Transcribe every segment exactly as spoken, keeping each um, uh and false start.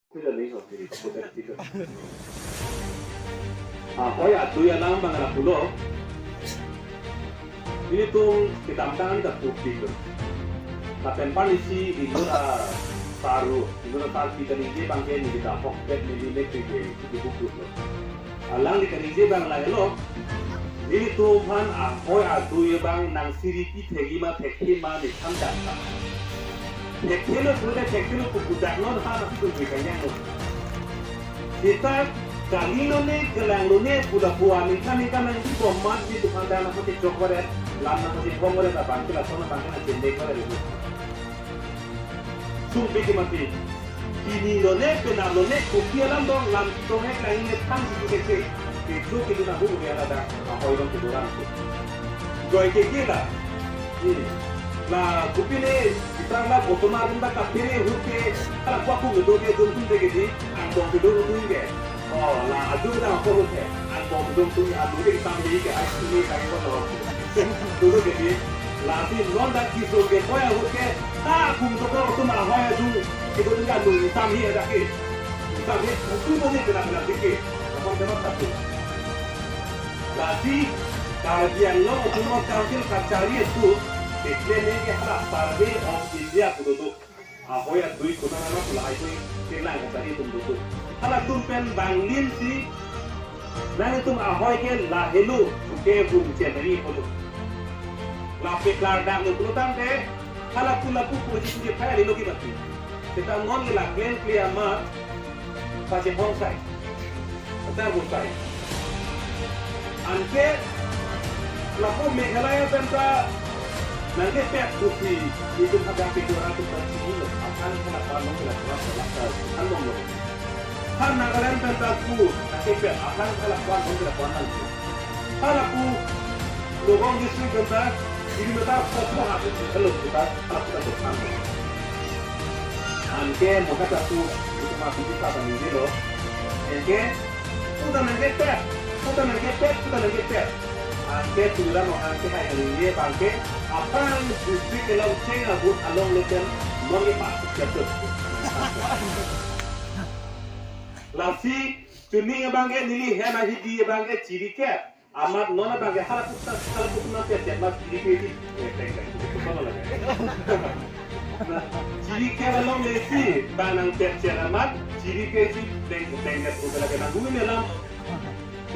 Ahoi adui alam abang lapulo. Nelitum kedamtang ta pupik lo. Lapen pan isi inut asar ru, inut asar pi kaningje abangke neli ta hokpet neli le pege, pege bukut lo. Alangli kaningje abang lahelo. Nelitum aphan ahoi adui abang nang siri pi thekji ma thekthe ma ne than dang ta. Thekthe lo pute thekthe lo pu dak non ha na pu kanyang lo. Seta kali lo ne, kelang lo ne, pu lapu aning kami kanang di bom mat di tuhan dana ko chok waret, lam na ko chok waret, abang ke lason abang ke na chendek waret. Sungpi ke mati. Pini lo ne, penap lo ne, kopi alam dong, lam tong ek lang ne thang si ke ke. Ke jo ke duna hu ke ala da, ahoi dong ke dorang ke. Joi ke ke la. Hmm. La kopi ne, kita la botoma rum da kapire hu ke, hala kwa ku do ke dum tum de ke di, ang dong ke do hu ke. Oh, la adu da ko hu ke, ang dong dum tum adu ke tam de ke, ai sini kai ko to. Dulu ke di, lasi non dak kiso ke koya ahut ke, ha kum to ko tum ahoi adung, ke tum ka dung itam hi ada ke. Itam hi, tum ko ni kena kena dike. Apa kena satu. Lasi, Karbi Anglong Autonomous Council kachari itu, declare ne ke hala Survey of India kudu tu. Ahoi adui kuna nama pula ahoi kelang kachari tum dudu. Halatum pen banglin si, nangtum ahoi ke lahelo, ke bung chen nangji pulo. Lape klar dang lo pulo tangte, hala pula pu pu si ke phai lo ki mati. Seta non ke la klen kli ama, pache hong sai. Ata hong sai. Anke, lapu Meghalaya pen ta, nangkepet pusi, itu pada pejora tu ta chini lo, aphan kena pano kena kena kena kena kena lo. Han Nagaland pen ta pu, nangkepet, aphan kena pano kena kena lo. Hala pu, Nagaon district pen ta, ini mata photo hati kalau kita, hala kita bertanya. Anke, maka ta pu, itu mah itu kata ini lo. Anke, puta nangkepet, puta nangkepet, puta nangkepet. Anke Tuliram Ronghang ke hai kali ye abangke, aphrang district along cheng abut along le pen non ke pas jatuh. Lasi, tuning abangke neli hena hidi abangke chiri ke. Amat non abangke hala puta, hala puta na pet jet mas chiri ke di. Eh, teng, teng, teng, teng, teng. Nah, chiri ke along le si, bang nang pet jet amat, chiri ke si, teng, teng, teng, teng, teng, teng, teng, teng, teng,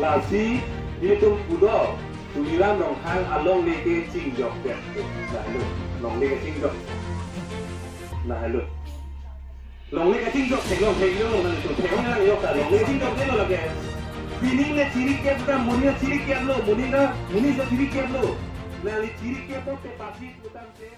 Lasi, nelitum pulo, Tuliram Ronghang along le ke chingjok ke. Nah, lo, long le ke chingjok. Nah, lo. Long le ke chingjok, theklong, theklong, nelitum, theklong nang yok ta, long le chingjok ke lo lake. Pining le chiri ke ta, muni le chiri ke lo, muni na, muni le chiri ke lo. Nangli chiri ke to te pasi putan se.